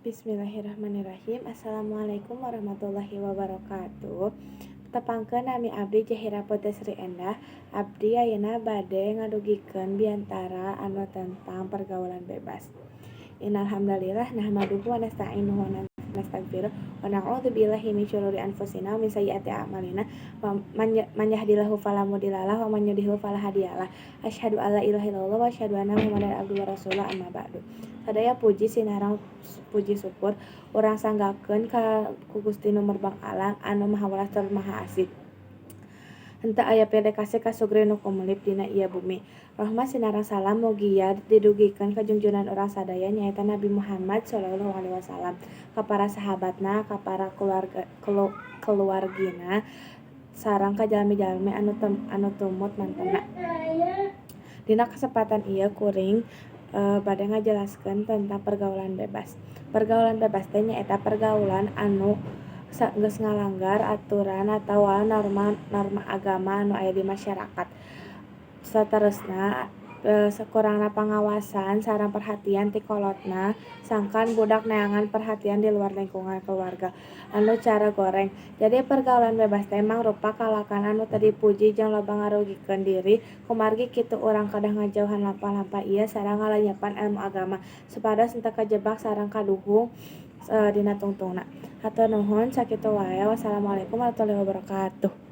Bismillahirrahmanirrahim. Assalamualaikum warahmatullahi wabarakatuh. Tepangkeun, nami abdi Jahira Putri Sri Endah. Abdi ayeuna bade ngadugikeun biantara anu tentang pergaulan bebas. Innalhamdalillah nahmaduhu wa nasta'inuhu wa nastaghfiruh wa na'udzu billahi min syururi anfusina wa min sayyiati a'malina. Man yahdihillahu fala mudhillalah wa man yudhlil fala hadiyalah. Asyhadu alla ilaha illallah wa asyhadu anna Muhammadan abduhu wa rasuluh, amma ba'du. Sadaya puji sinareng puji syukur urang sanggakeun ka ku Gusti Nu Merbang Alam, anu Maha Welas tur Maha Asih. Henteu aya pilih kasih ka sugri nu kumulip dina ieu bumi. Rahmat sinareng salam mugia didugikeun ka junjungan urang sadaya, nyaeta Nabi Muhammad shallallahu alaihi wasallam, ka para sahabatna, ka para keluarga keluargina, sareng ka jalmi-jalmi anu tumut mantena. Dina kasempatan ieu kuring bade ngajelaskeun tentang pergaulan bebas. Pergaulan bebas teh nyaeta pergaulan anu geus ngalanggar aturan atawa norma norma agama anu aya di masyarakat. Saterusna, sakurangna pangawasan sareng perhatian ti kolotna, sangkan budak neangan perhatian di luar lingkungan keluarga anu cara goreng. Jadi, pergaulan bebas teh mangrupa kalakuan anu teu dipuji jeung loba ngarugikeun diri. Kumargi kitu, urang kedah ngajauhan lampah-lampah ieu sareng ngalenyepan ilmu agama supados henteu kajebak sareng kaduhung dina tungtungna. Hatur nuhun, sakitu wae. Wassalamualaikum warahmatullahi wabarakatuh.